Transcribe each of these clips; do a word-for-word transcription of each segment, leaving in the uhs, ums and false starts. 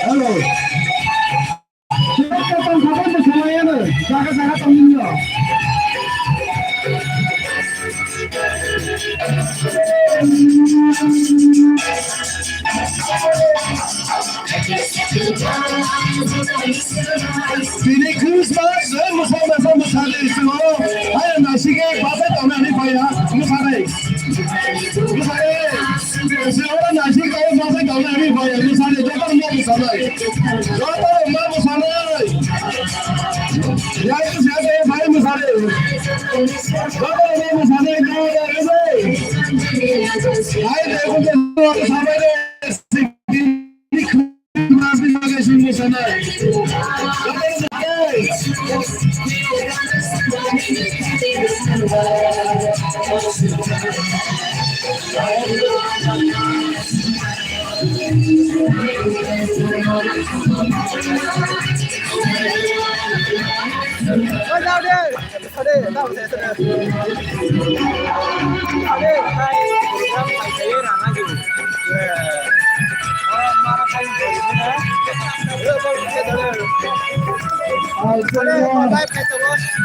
Hello. Tongkha tongkha bo mwsalaiyano, jaga jaga tongmani no. Tini Christmas, eh, mwsa mwsa mwsadi swngo, hai naisike bathai tongnani phaiya, mwsadi. Mwsadi. Siyora naisik tao masa gawi ari bai, mwsadi, joto ma mwsanai. Joto ma mwsanai. Yai tu siya de bai mwsadi. Joto ma mwsanai, no, no, no, no. Yai de ko de mwsanai de. Mas ni bagwi sing mwsanai.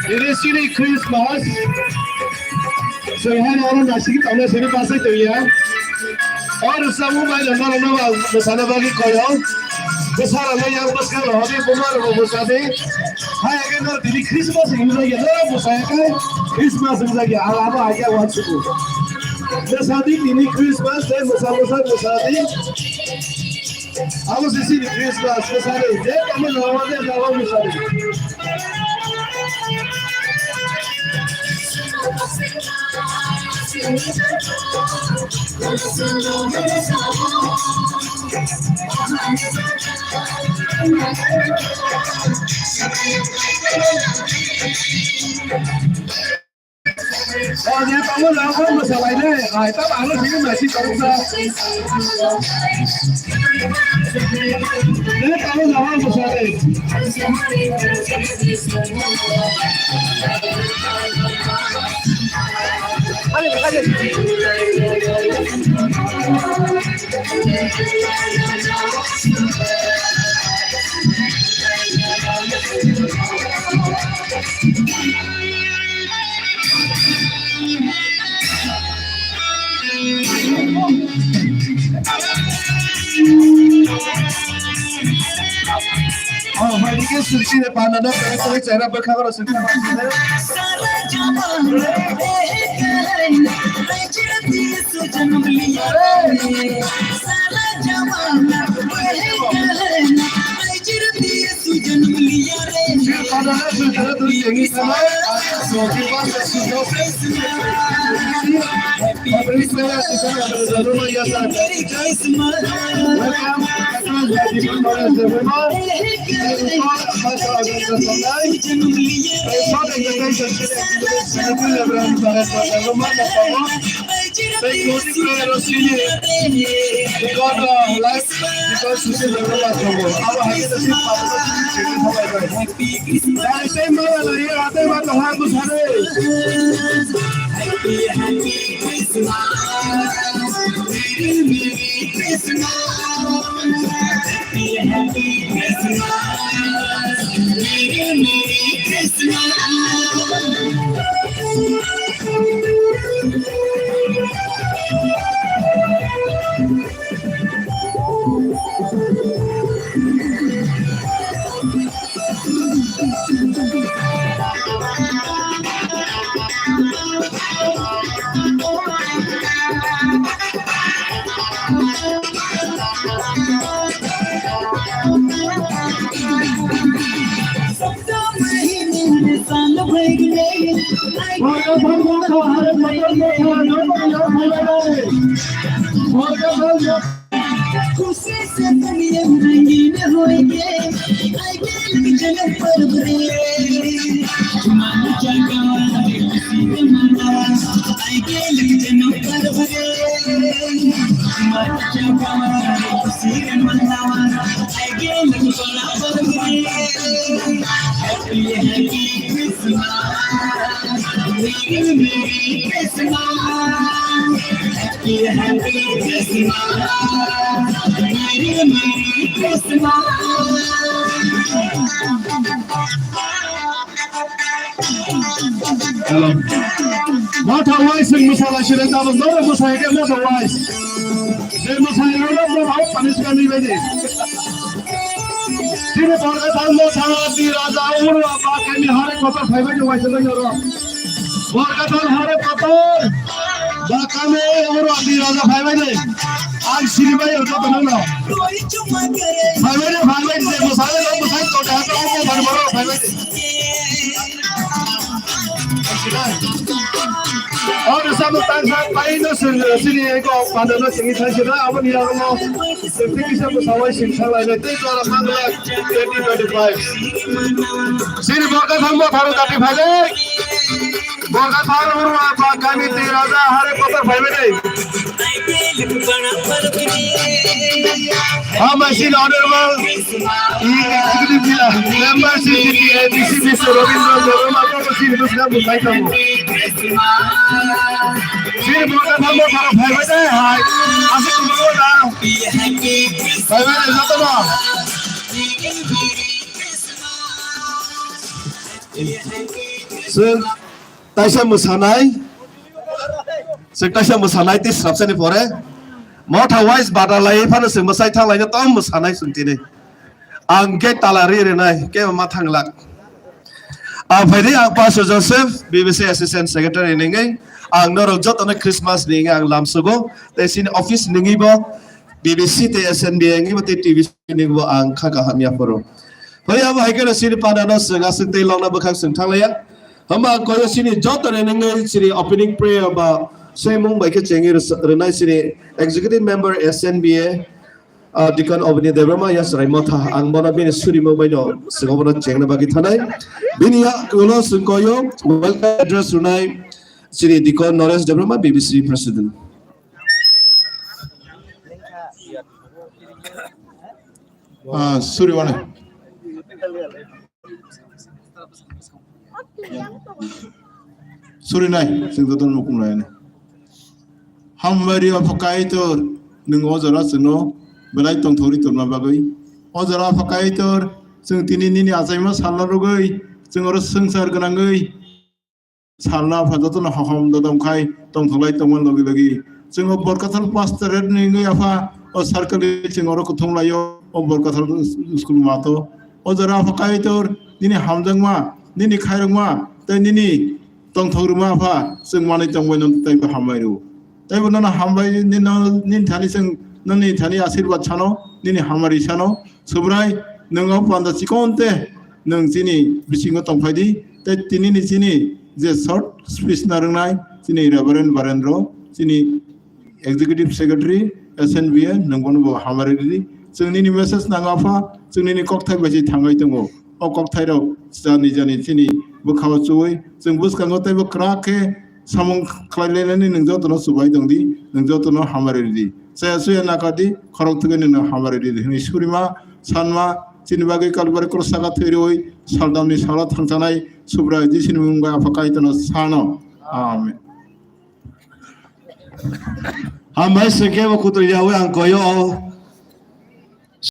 Ini sini Christmas. Sehari orang nasi kita udah sini pasai tu ya. Or samu mai lo nalo nalo sana bagi koyo. Besar lo yang beskal lo hobi bumar lo musadi. Hai, age no tini Christmas hinwi lagi, no, mwsaya khe Christmas hinwi lagi, ala abo age wan suku. Mwsadi tini Christmas, tei mwsa mwsa mwsadi. Abo se sini Christmas, mwsadi. Je tamo lawa de lawa mwsadi. Oh, dia tahu lah, kau masalah ini. Ah, itu baru sini masih terus. Ini tahu lah, masalah ini. Oh, my, you can see the banana, the, the, the, the, the, the, the, the, खुशी से दुनिया में रंगीन होएंगे, आएंगे लग जन्म पर्व रे। मानो क्या गवा रे, खुशी से मनावा, आएंगे लग जन्म पर्व रे। मानो क्या गवा रे, खुशी से मनावा, आएंगे लग बड़ा पर्व रे। Happy, happy Christmas, very, very Christmas। Happy, happy Christmas. Merry, merry Christmas. Hello. Motha wise sing masala shire jabo zoro masai ke motha wise. Je masai ro ro ro pani sika ni bede. Sini borga tang mo thang di raja uru apa kami hare kotor phai bai wai sing ro. Borga tang hare kotor. Ba kami uru adi raja phai bai de. Ang sini bai ro to nang no. Phai bai de phai bai de mo sai ro mo sai to da to mo bar bar phai bai de. Oro samo tangsa paino sini eko pandano sini thaisira aboni yago. Sing tiki sa bwsawai sing thanglai nai tei jora manglak twenty twenty-five. Sini borka thangbo tharo dati phailai. Borka tharo urwa ba kami tei raja hare kotor phaibai dai. Hambai sini honorable executive member sini A D C Mister Robindra Debbarma ko sini bwsna bwsai thango. Sini borka thangbo tharo phaibai dai hai. Aswk kwbangma da. Phaibai dai jotono. Chwng taisa mwsanai. Chwng taisa mwsanai tei swrapsani pore. Motha wise bada lai phano chwng mwsai thang laino tong mwsanai chwng tini. Ang gate tala ri rinai, kebo ma thanglak. Ang phaidi ang Pastor Joseph, B B C Assistant Secretary ningwi, ang norok jotono Christmas ni wngwi ang lamsugo, tei chini office ningwi bo, B B C tei S N B A wngwi bo tei T V C ningwi bo ang kha kaham yaphuru. Phai abo hai kheno chini panano chwng aswk tei lokna bwkhak chwng thanglaiya. Hwnba ang koyo chini jotono ningwi chini opening prayer ba swimung bai khe chengwi rwsa-, rwnai chini executive member S N B A, Ah, Deacon Obini Debbarma ya chwrai motha, ang bono bini suri mung bai no, swngo bono chengna bagwi thanai. Bini ya ulo chwng koyo welcome address rwnai chini Deacon Naresh Debbarma, B B C President. Ah, suri wane. Suri nai, chwng jotono mukhung lainai. Hambai ri Apha Kaitor, nwng o jora chwngno belai tongthokri tongna bagwi. O jora Apha Kaitor, chwng tini nini achaima salna rwgwi, chwng oro swngchar gwnangwi. Salna Apha jotono hohom dodom khai tongthoklai tongma logi logi. Chwng o Borkathal pastorate ni wngwi Apha o circle ri chwng oro kuthum laio o Borkathal school mato. O jora Apha Kaitor nini hamjakma, nini khairokma, tei nini tongthok rwma Apha chwng manwi tongbai no tei bo hambai rw. Tei bo nono hambai ni no nini thani chwng nini thani asirwad sano, nini hamari sano. Subrai, nwng o panda chikon te nwng chini bisingo tongphai di, tei tini ni chini je short speech narwknai chini Reverend Barendra, chini Executive Secretary, S N B A, nwng bono bo hamari ridi. Chwng nini message nango Apha, chwng nini kokthai bai se thangwi tongo. O kokthai rok jani jani chini bwkha o chuwi, chwng bwskango tei bo kwrak khe samung khlai lainani nwng jotono chubai tong di, nwng jotono hamari ridi. Chaya chuya naka di, khorok thwgwi nwng hamari ridi hwnwi surima, sanma, chini bagwi Kalvari cross saka thwi rwi, saldamni salo thangchanai Subrai Jisuni mung bai Apha Kaitorno sano. Amen. Hambai sengke bo kutung yawi ang koyo o